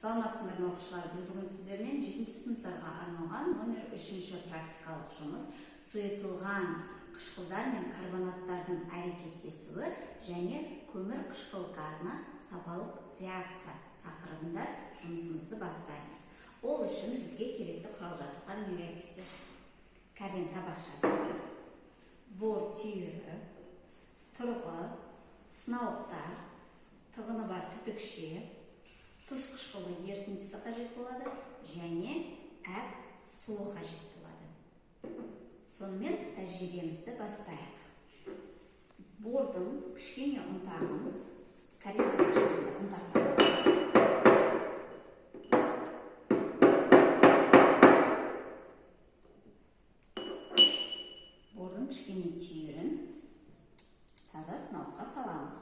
Саламатсыңдар ма, оқушылар? Біз бүгін сіздермен жетінші сыныптарға арналған номер үшінші практикалық жұмыс, сұйытылған қышқылдар мен карбонаттардың әрекеттесуі және көмір қышқыл газына сапалық реакция тақырыбында жұмысымызды бастаймыз. Ол үшін бізге керекті құрал жабдықтар мен реактивтер: кәрен табақшасы, бор түйірі, тұрғы, сынауықтар, тығыны бар түтікше, тұз қышқылы ерітіндісі қажет болады және әк суы қажет болады. Сонымен, тәжірибемізді бастайық. Бордың кішкене ұнтағын кәрен табақшасында ұнтақтап аламыз. Бордың кішкене түйірін таза сынауыққа саламыз.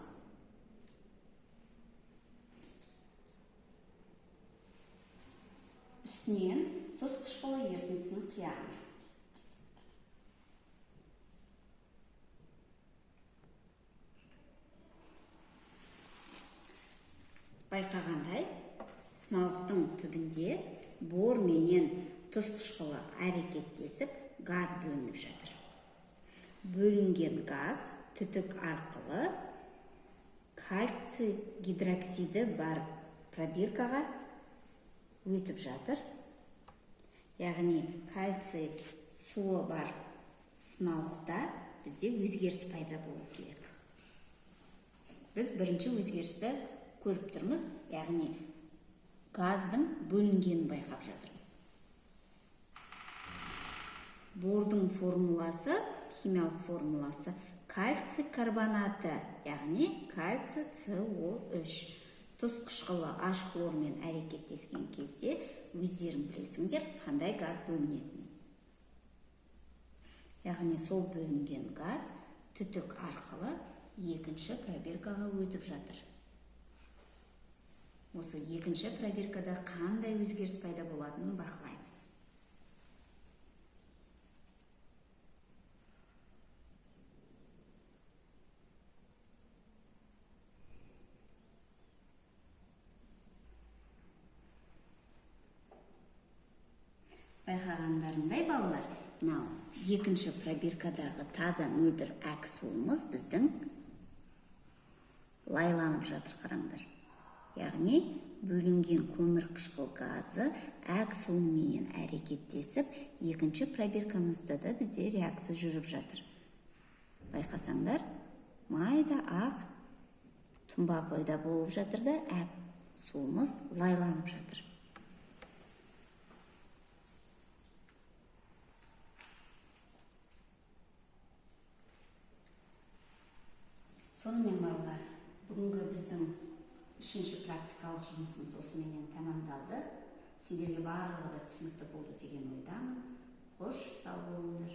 Үстінен тұз қышқылы ерітіндісін құямыз. Байқағандай, сынауықтың түбінде бор менен тұз қышқылы әрекеттесіп, газ бөлініп жатыр. Бөлінген газ түтік арқылы кальций гидроксиді бар пробиркаға өтіп жатыр. Яғни кальций суы бар сынауықта бізде өзгеріс пайда болу керек. Біз бірінші өзгерісті көріп тұрмыз, яғни газдың бөлінгенін байқап жатырмыз. Бордың формуласы, химиялық формуласы кальций карбонаты, яғни кальций СО3. Тұз қышқылы H хлормен әрекеттескен кезде, өздерің білесіңдер, қандай газ бөлінетінін. Яғни сол бөлінген газ түтік арқылы екінші пробиркаға өтіп жатыр. Осы екінші пробиркада қандай өзгеріс пайда болатынын бақылаймыз. Байқағандарыңдай, балалар, мынау екінші пробиркадағы таза мөлдір әк суымыз біздің лайланып жатыр, қараңдар. Яғни бөлінген көмір қышқыл газы әк суменен әрекеттесіп, екінші пробиркамызда да бізде реакция жүріп жатыр. Байқасаңдар, майда ақ тұнба пайда болып жатыр да, әк суымыз лайланып жатыр. Сонымен, балалар, бүгінгі біздің үшінші практикалық жұмысымыз осыменен тәмамдалды. Сендерге барлығы да түсінікті болды деген ойдамын. Қош, сау болыңдар.